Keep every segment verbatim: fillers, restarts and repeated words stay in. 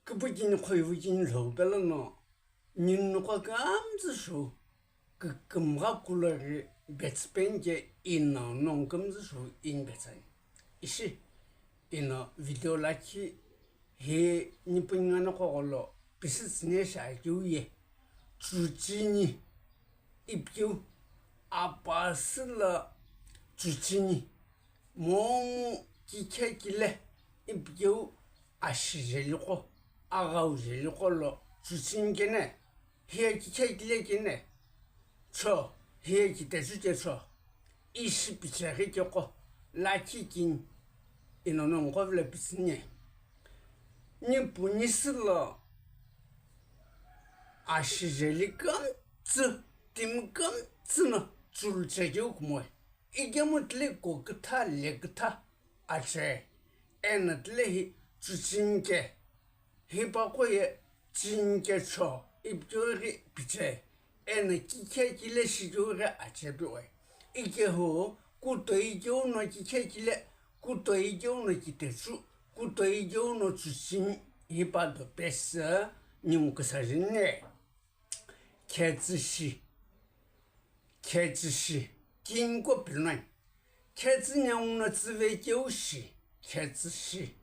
Küpükini khoivukini lhou pelono, ninguqo kümtsü shou, kükümgha kulori betsüpeni ke ino nongu kümtsü shou ini betsani. Ishi, ino video lakhi hi nipu ningu noqo gholo pisitsüni shi akeu ye, chuchini ipikeu, apasü lo chuchini, momu kikhekile ipikeu, ashi jeliqo, aghau jeliqo lo chuchini kene, hiye kikhekile kene, cho, hiye kitechu kecho, ishi picheghi keqo, lakhi kini, ino nongu qo vilo pitsüni. Nipu nisü lo ashi jeli kümtsü, timi kümtsü no chulu chekeu kumoe. Ikemu tile kokütha lekütha ache, eno tile hi chuchini ke, hipaqo ye chini kecho ipikeu ghi piche, eno kikhekile shikeu ghi ache piwe. Ikehu kutoikeu no kikhekile, kutoikeu no kitechu, kutoikeu no chuchini, hipado pesü ningu küsajini. Khetsüshi, khetsüshi, kinguqo pilunani. Khetsü ningu no tsüvekeu shi, khetsüshi.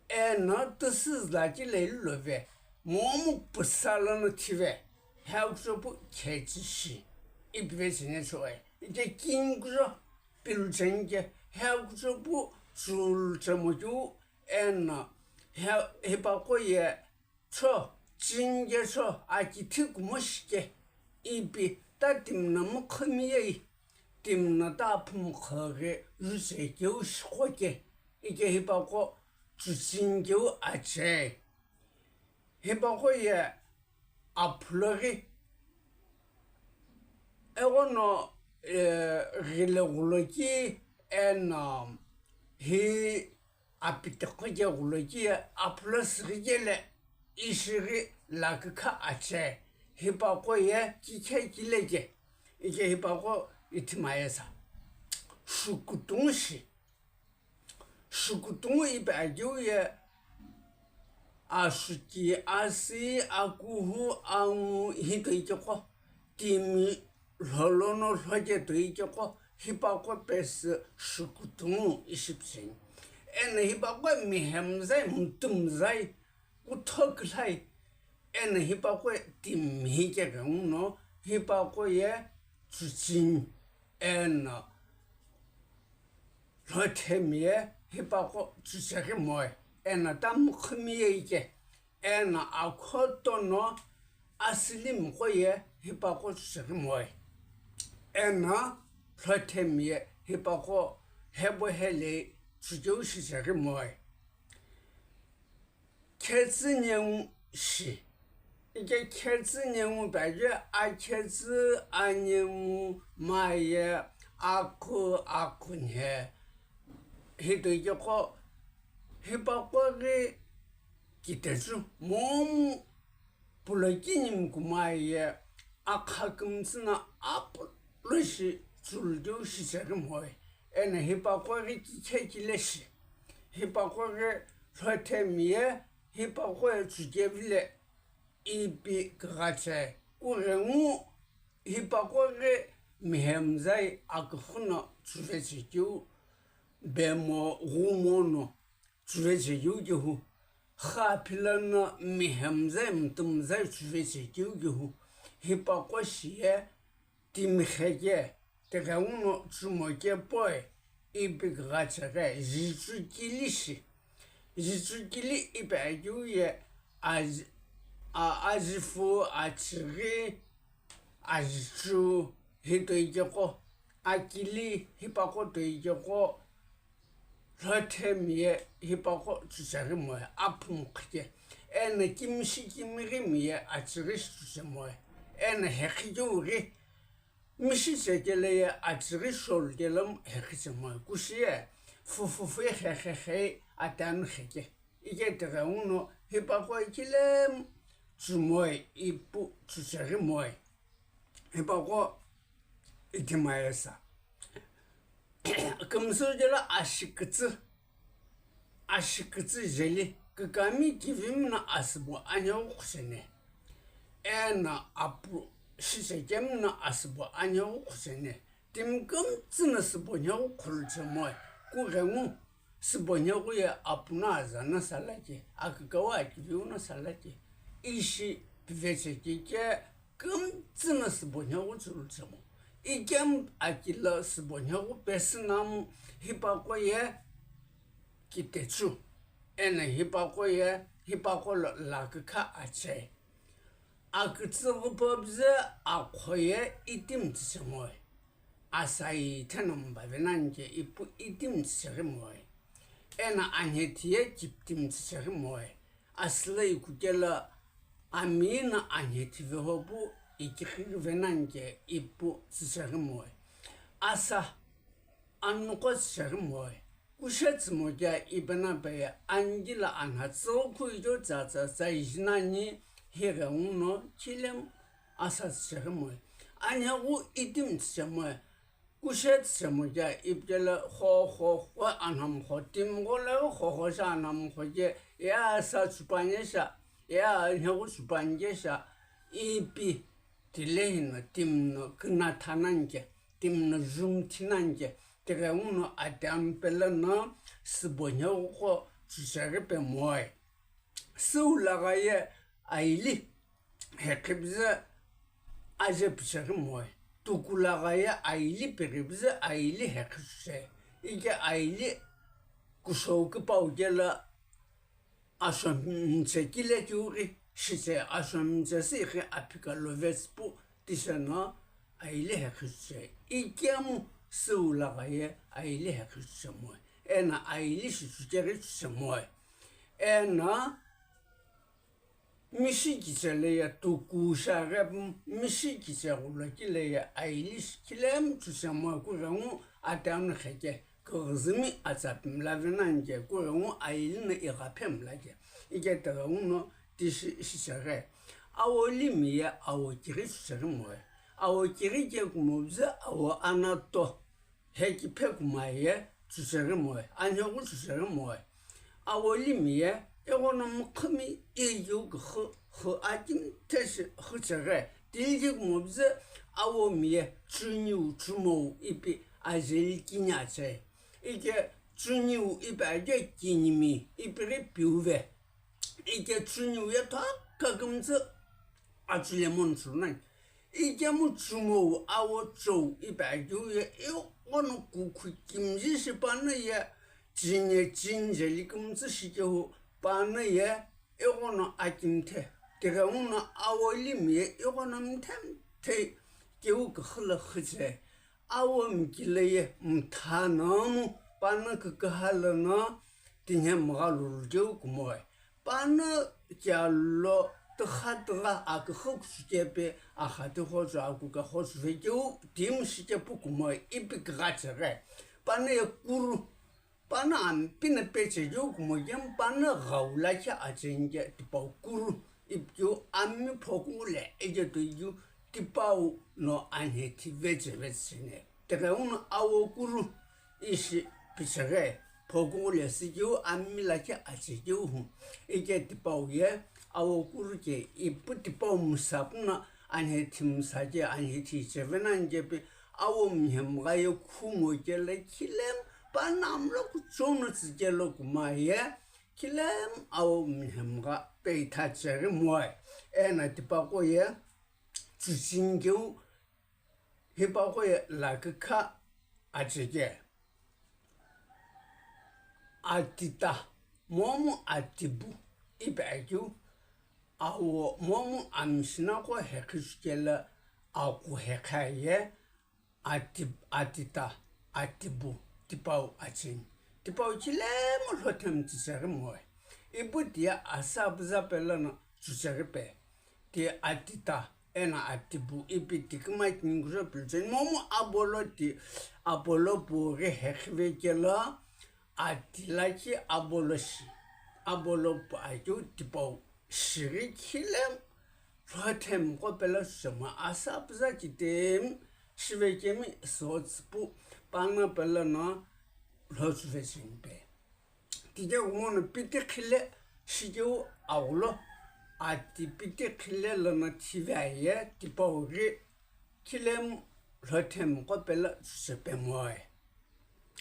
Eno tüsü zaki leilove, momu püsa lono thive, heakucho pu khetsüshi, ipive cheni choe. Ike kinguqo pilucheni ke, heakucho pu chulu chemokeu, eno, he, hipaqo ye, cho, chini kecho, akithi kumo shike, ipi ta timi no mükhomi ye, timi no ta aphumukho ghi juchekeu shiqo ke, ike hipaqo chuchini keu ache. Hipaqo ye aphulo ghi, eghono, eh, ghile ghuloki, eno, hi apitiqhi ke ghuloki ye aphulo sighi kele, ishi ghi lakükha ache, hipaqo ye kikhekile ke, ike hipaqo ithimaye sa. Shukutungu shi. Shukutungu ipi akeu ye ashuki, asi, akuhu, angu, hitoikeqo, timi lholono lhoke toikeqo, hipaqo pesü shukutungu ishi picheni. Eno hipaqo mihemzai, mtumzai, kutho kühlai, eno hipaqo timi hike ghenguno, hipaqo ye chuchini, eno lhothemi ye hipaqo chucheghi moe, eno ta mükhomi ye ike, eno akhoto no asili miqo ye hipaqo chucheghi moe, eno lhothemi ye hipaqo hebo helehi chucheu shicheghi moe. Khetsü ningu shi. Ike khetsü ningu peghi akhetsü, aningu, maye, akhu, akhunhe. Hitoikeqo, hipaqo ghi kitechu, momu pulo kini mukumaye, akha kümtsü no apulo shi chulu keu shicheghi moe. Eno hipaqo ghi kikhekile shi. Hipaqo ghi lhothemi ye, hipaqo ye chukevile ipi kighache. Kughengu hipaqo ghi mihemzai aküxü no chuvechekeu, bemo ghumo no chuvechekeu kehu, xaphilo no mihemzai mtumzai chuvechekeu kehu, hipaqo shi ye timi xeke, tighenguno chumo kepoe, ipi kighache ghi, jichukili shi. Jichukili ipi akeu ye, aji-, a-, ajifu, achighi, ajichu, hitoikeqo, akili hipaqo toikeqo, lhothemi ye hipaqo chucheghi moe, aphumukho ke. Eno kimishi kimighimi ye achighi shi chuche moe. Eno heqhi keu ghi mishi chekele ye achighi sholu kelo heqhi che moe. Kushi ye fufufu ye xexexe atanu xeke. Ike tighenguno hipaqo ikile chumoe, ipu chucheghi moe. Hipaqo ithimaye sa. Kümsü jelo ashikütsü, ashikütsü jeli, kükami kivimi no asübo anheghu khucheni, eno apu shichekemi no asübo anheghu khucheni, timi kümtsü no sübo nheghu khuluchemoe, kughengu sübo nheghu ye apu no aza no sala ke, akükau akiviu no sala ke, ishi pivechekike kümtsü no sübo nheghu chuluchemo. Ikemu akilo sübo nheghu pesü namu hipaqo ye kitechu, eno hipaqo ye, hipaqo lo lakükha ache. Akütsü ghüpobzü akho ye itimi tsüchemoe. Asa itheno mbavenani ke ipu itimi tsücheghi moe. Eno anhethi ye kiptimi tsücheghi moe. Asülo ikukelo ami no anhethi vehopu ikighi venani ke ipu tsücheghi moe. Asa anuqo tsücheghi moe. Kushe tsümo kea ipenape ye angila anha tsüghu khu ijo tsatsa tsa ijinani highenguno chilemu asa tsücheghi moe. Anheghu itimi tsüchemoe. Kushe tsüchemo kea ipikelo kho kho kho anhamkho timi gholo kho kho sha anhamkho ke ye asa chupanye sha, ye anheghu chupanye sha ipi tilehi no timi no künatha nani ke, timi no jumthi nani ke, tighenguno ati amu pelo no sübo nheghu qo tsücheghi pe moe. Süu lagha ye ayili heqhipüzü aje picheghi moe. Tuku lagha ye ayili pighipüzü ayili heqhi chuche. Ike ayili kushou küpau kelo ashomüche kile kiu ghi shiche, ashomüche sü ighi aphika lovetsü pu tisheno ayili heqhi chuche. Ikemu süu lagha ye ayili heqhi chuche moe. Eno ayili shichukeghi chuche moe. Eno mishi kichele ye tuku shaghe mishi kiche ghulo kile ye ayili shi khilemu chuche moe, kughengu ati anu kheke, kughüzümi atsa pimla venani ke, kughengu ayili no igha phemla ke, ike tighenguno tishi shicheghe. Awo limi ye awo kighi chucheghi moe. Awo kighi ke kumopüzü awo anato. Heki phe kumaye chucheghi moe, anheghu chucheghi moe. Awo limi ye ighono mkhümi iyu küxü, xü akimthe shi xücheghi, tiliki kumopüzü awo mi ye chuniu chumou ipi ajeli kini ache. Ike chuniu ipi aje kinimi ipighi piuve. Ike chuniu ye thokha kümtsü achule monu chulunani. Ikemu chumou awo chou ipi akeu ye ighono kukhu kimji shi panongu ye chini ye chini jeli kümtsü shikehu panongu ye ighono akimthe. Tighenguno awo limi ye ighono mthe mthe keu küxü lo xüche. Awo mkile ye mtha nomu panongu küküha lono tinhe mgha lulu keu kumoe. Panongu kialo tüxha tüxha aküxü kuchukepe axati hochu akuka hochu vekeu timi shikepu kumoe ipi kügha cheghe. Panongu ye kuru, panongu ampino peche keu kumoe kemu panongu ghau lakhi acheni ke tipau kuru ipi keu ami phokughu le iketo ikeu tipau no anhethi vechevecheni. Tighenguno awo kuru ishi picheghe, phokughu le sükeu ami lakhi achekeu hu. Ike tipau ye awo kuru ke ipu tipau musapu no anhethi musa ke anhethi icheve nani kepi awo mhemgha ye khumo kelo khilemu panongu amlo kuchou no tsükelo kumaye khilemu awo mhemgha peitha cheghi moe. Eno tipaqo ye chucheni keu hipaqo ye lakükha acheke. Atita momu atibu ipi akeu awo momu amshina qo heqhi chukelo akhu heqhi aye ati-, atita, atibu, tipau acheni. Tipau chilemu lhothemu tsücheghi moe. Ipu tiye asa püza pelo no tsücheghi pe. Ti atita eno atibu ipi tiküma timi kujo pilo cheni momu abolo ti abolo pughi heqhi vekelo ati lakhi abolo shi. Abolo pu akeu tipau shighi khilemu lhothemu qo pelo shemo asa püza kitimi shivekemi sotsü pu panongu pelo no lhotsü vecheni pe. Tike kumono piti khile Shikeu aghulo ati piti khile lono thive aye tipau ghi khilemu lhothemu qo pelo tsüsü pemoe.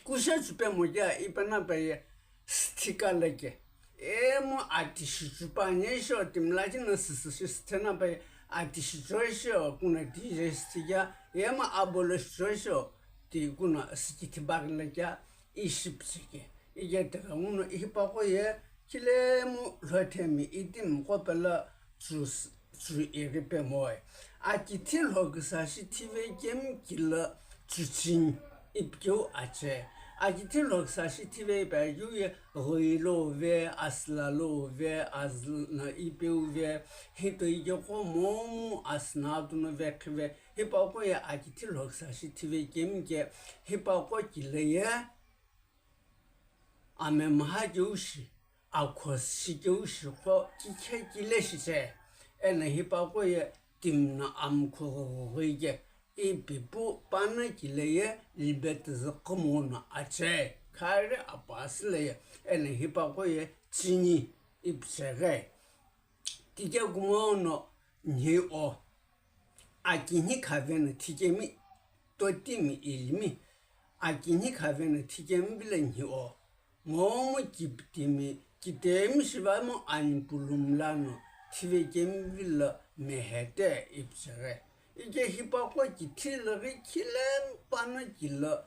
Kushe tsüpemo kea ipena paye sithika leke. Emu ati shichupanye sho timlaji no süsü shi sithena paye ati shichoi sho kuna tije sithika. Emu abolo shichoi sho ti kuna sikithibaghi leke ishi püsüke. Ike tighenguno hipaqo ye khilemu lhothemi itimi qo pelo tsü tsü ighi pemoe. Akithi lhoküsa shi thive kemu kilo tsüchini ipikeu ache. Akithi lhoküsa shi thive ipikeu ye ghoi lo ve, asüla lo ve, azü no ipeu ve, hito ike qo momu asüna atu no vekhive, hipaqo ye akithi lhoküsa shi thive kemu ke, hipaqo kilo ye amemha keu shi, akho shikeu shiqo kikhe kile shiche, eno hipaqo ye timi no amkhu ghoghi ke, ipi pu pano kile ye libetüzü qhümo no ache, khari apasü le ye, eno hipaqo ye chini ipi cheghe. Tike kumo no nhi o. Akinhi khave no thikemi totimi ilimi, akinhi khave no thikemi vilo nhi o, momu kipitimi kitemi shivamo ani pulumla no thive kemi vilo mehete ipi cheghe. Ike hipaqo kithi loghi khilemu pano kilo,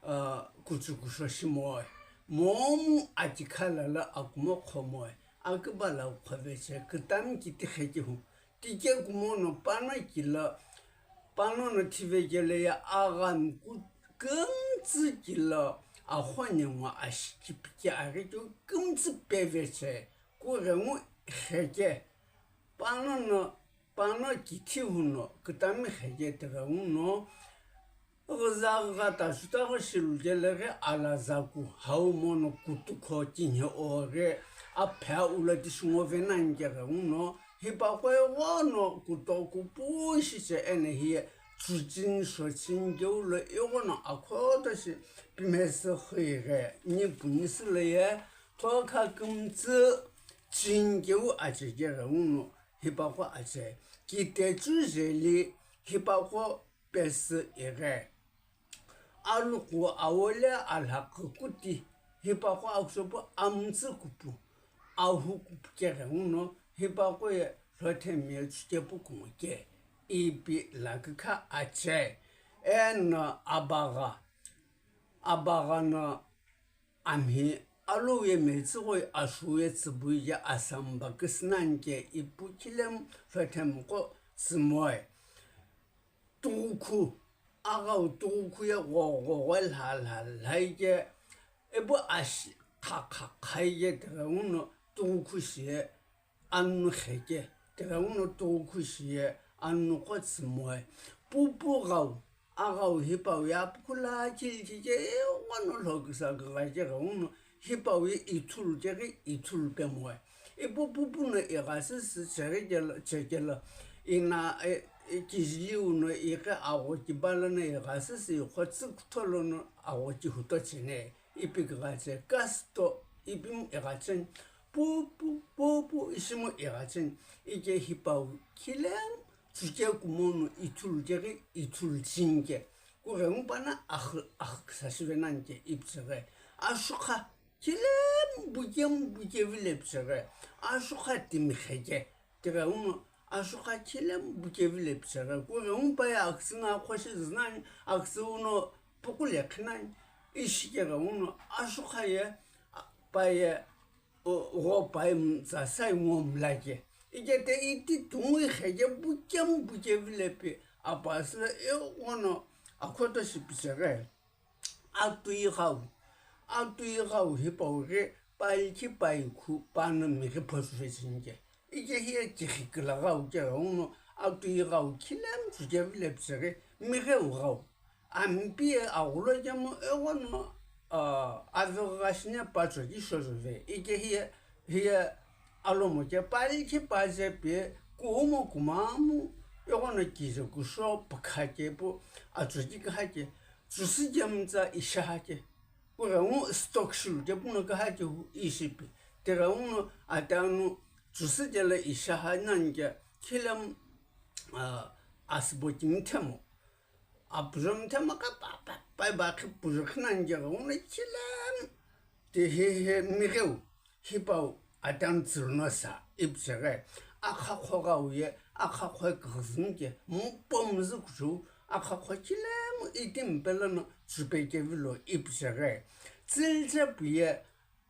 ah, kuchukusho shimoe, momu akikhala lo akumo qhomoe, akibala qhoveche, kütami kithi khekihu. Tike kumo no pano kilo, pano no thive kele ye aghami ku-, kümtsü kilo, akhonengu ashi kipike aghi keu kümtsü peveche, kughengu kheke, pano no, pano kithi huno, kütami kheke tighenguno, Ghüza ghata sutaghi shilu keleghi alazaku hau mono kutukho kinhe oghi aphe aula tishi ngo venani keghenguno, hipaqo eghono kutoku pu shiche eno hiye tsuchini shochini keu lo ighono akhoto shi pimesi xüighi ni punisi lo ye thokha kümtsü chini keu ache keghenguno hipaqo ache. Kitechu jeli hipaqo pesü ighi. Aluqu awole alhaqü kuti, hipaqo akusopu amtsü kupu, ahu kupu keghenguno, hipaqo ye lhothemi ye tsukepu kumoke, ipi lakükha ache. Eno abagha, abagha no amhi alou ye metsüghoi ashu ye tsübui ye asamba küsü nani ke ipu khilemu lhothemu qo tsümoe. Tughukhu, aghau tughukhu ye ghogho lha lha lha ike, ipu ashi kha kha kha ike tighenguno tughukhu shi ye anu kheke, tighenguno tughukhu shi ye anu qo tsümoe. Pupu ghau, aghau hipau ye apukhula khilikhike, eghono lhoküsa kigha keghenguno hipau ye ithulu keghi ithulu pemoe. Ipu pupu no ighasüsü cheghi kelo, chekelo, ina, e, e, kijiliu no ighi aghokiba lono ighasüsü, ikhotsü kutholo no aghoki huto chene. Ipi kighache, kasüto ipimu ighacheni, pupu, pupu ishimu ighacheni, ike hipau khilemu tsuke kumo no ithulu keghi ithulu chini ke, kughengu pano axü, axü küsa shivenani ke ipi cheghe. Ashukha khilemu bukemu buke vile pi cheghe. Ashukha timi kheke. Tighenguno ashukha khilemu buke vile pi cheghe. Kughengu paye aküsü ngo akhoshi zünani, aküsü uno puku lekhinani, ishi keghenguno ashukha ye, a, paye, o, gho paye mtsa sai ngo mlake. Ike te iti tungui kheke bukemu buke vile pi apasü lo eghono akhoto shi pi cheghe. Atui ghau, atui ghau hipau ghi palikhi paikhu pano mighi phosü vecheni ke. Ike hiye kighikila ghau keghenguno atui ghau khilemu tsuke vile pi cheghe migheu ghau. Ampi ye aghulo kemu eghono, a, avighi ghashine patsoki shozove. Ike hiye, hiye alomo ke palikhi paze pi kumo kumamu eghono kije kusho pukha kepu atsoki kha ke. Tsüsü kemtsa ishaha ke. Kughengu stock shilu kepu no kaha kehu ishipi. Tighenguno atanu chusü chela ishaha nani ke khilemu, ah, asübo kimi themu. Apujo mithemaka pa, pa, pa, pa, khi pujo khinani ke ghenguno khilemu. Ti hi, hi migheu, hipau atanu tsüluno sa ipi cheghi. Akhakho ghau ye, akhakho küzü ke, mupo müzü kuchou, akhakho khilemu itimi pelono chupekevilo ipi cheghi. Tsülichepu ye,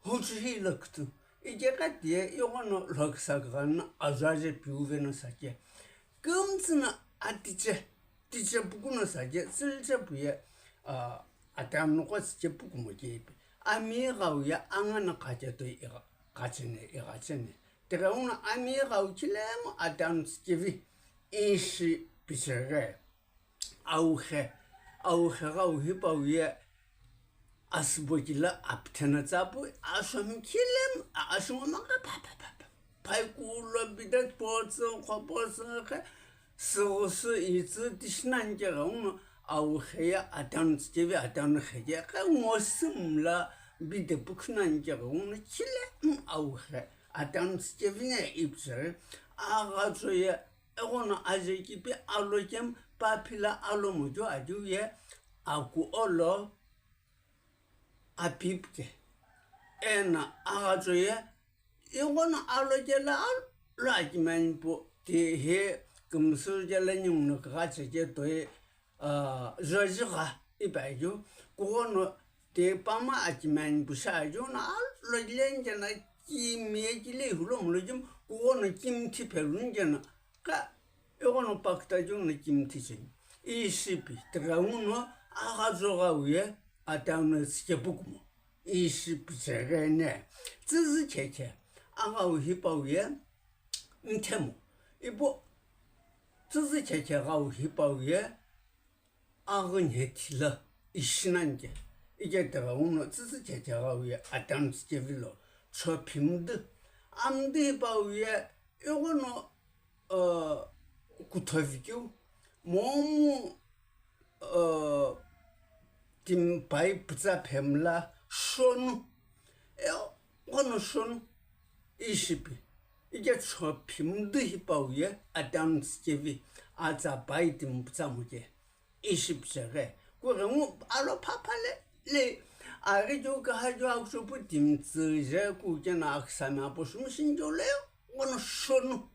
huchu hi lokütü. Ikeqatiye ighono loküsa kughenna azuaje piuveno sake. Kümtsü no atiche, tiche pukuno sake, tsülichepu ye, ah, atanu noqo tsüche pukumo kepi. Ami ghau ye angano khache toi igha-, khachene, ighachene. Tighenguno ami ghau khilemu atanu tsüchevi ishi pi cheghi. Awuxe, awuxe ghau hipau ye asübo kila apithena tsapu, ashomi khilemu, a-, ashungomaka pa, pa, pa, pa. Pai kulo bida potsü, kho potsü khe, süghüsü itsü tishinani ke ghenguno, awuxe ye atanu tsüchevi atanu xeke, khe ngosü mla bide pukhinani ke ghenguno, khilemu awuxe atanu tsüchevi ne ipi cheghi, aghacho ye, Ighono aje kipi alo kemu pa phila alo mujo ajiu ye akuo lo apipu ke. Eno aghajo ye ighono alo kela alo akimanipu ti hi kümsü kela ninguno kughache ke toi, ah, jojigha ipi ajiu, kughono ti pama akimanipu shi ajiu no alo leni keno kimi ye kile hulo mulo jimu, kughono kimthi pheluni keno, kha ighono paküta jiu no kimthi cheni. Ishi pi, tighenguno aghajo ghau ye atanu tsüchepu kumo. Ishi pi cheghi ne, tsüzü khekhe, aghau hipau ye, mthemu, ipu, tsüzü khekhe ghau hipau ye, aghü nhe thila ishi nani ke. Ike tighenguno tsüzü khekhe ghau ye atanu tsüchevilo, cho phimdü. Amdü hipau ye, ighono, ah, kuthovikeu, momu, ah, timi pai pütsa phemla shonu. Ighono shonu ishi pi. Ike cho phimdü hipau ye atanu tsüchevi atsa pai timi pütsa mo ke. Ishi pi cheghi. Kughengu alo phapha le, le. Aghi jiu kugha jiu akuchupu timi tsüje kukeno akhsami apo shumshin jiu le, ighono shonu.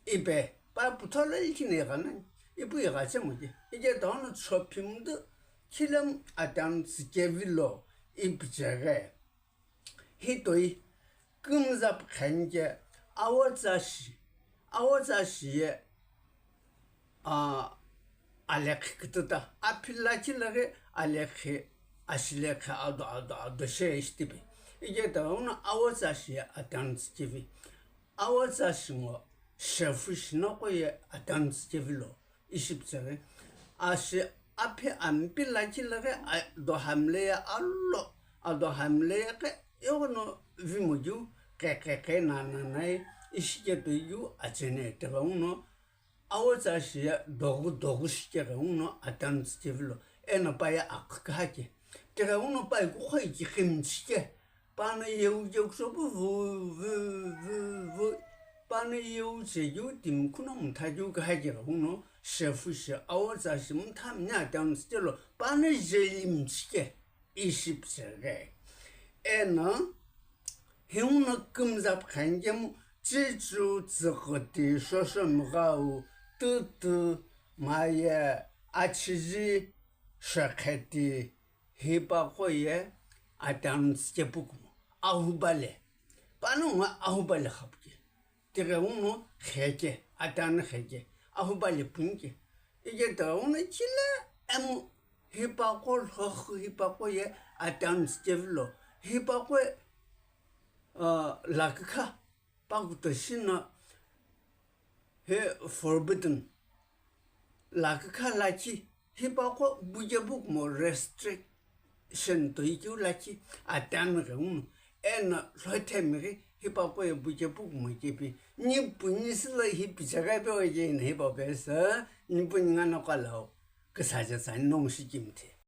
Ipi, pa putholo ichine igha nani. Ipu ighache mo ke. Ike tono cho phimdü khilemu atanu tsüchevilo ipi cheghi. Hi toi, kümzap khani ke, awo tsa shi, awo tsa shi ye, a, alekhi kütüta, aphila chilaghi alekhi, ashilekhi ado, ado, ado she ishi tipi. Ike tighenguno awo tsa shi ye atanu tsüchevi. Awo tsa shi ngo, shefu shi noqo ye atanu tsüchevilo. Ishi pi cheghi. Ashi aphi ampi lakhi laghi ado hamle ye alo, ado hamle ye khe ighono vimo jiu, khe, khe, khe, na, na, nai, ishi ke toi jiu achene tighenguno, awo tsa shi ye doghu, doghu shi ke ghenguno atanu tsüchevilo, eno pa ye akhu kugha ke. Tighenguno pa ye kukho ikikhim shi ke. Pano yeu jeu kusopu vu, vu, vu, vu. Pano yeu che jeu timi khuno mtha jeu kugha ke ghenguno, shefu shi awo tsa shi mtha mini atanu tsüchelo, pano jeli mchike, ishi pi cheghi. Eno, highono kümzap khani kemu, chichu, tsüghüti, shoshomighau, tutu, maye, achiji, shokhethi, hipaqo ye atanu tsüchepu kumo, ahubale. Pano ngo ahubale khapu ke. Tighenguno kheke, atanu kheke, ahubale puni ke. Ike tighenguno chile emu hipaqo lhohu hipaqo ye atanu tsüchevilo. Hipaqo, ah, lakükha, pakuto shino, hi forbidden. Lakükha lakhi, hipaqo buche pukumo restriction toi keu lakhi, atanu ghenguno. Eno lhothemi ghi hipaqo ye buche pukumo kepi. Ni puni silo hi pi cheghi pe oye eno hipaqo pe sa, ni puni ngano kala o. Küsaje sa nongu shi kimthe.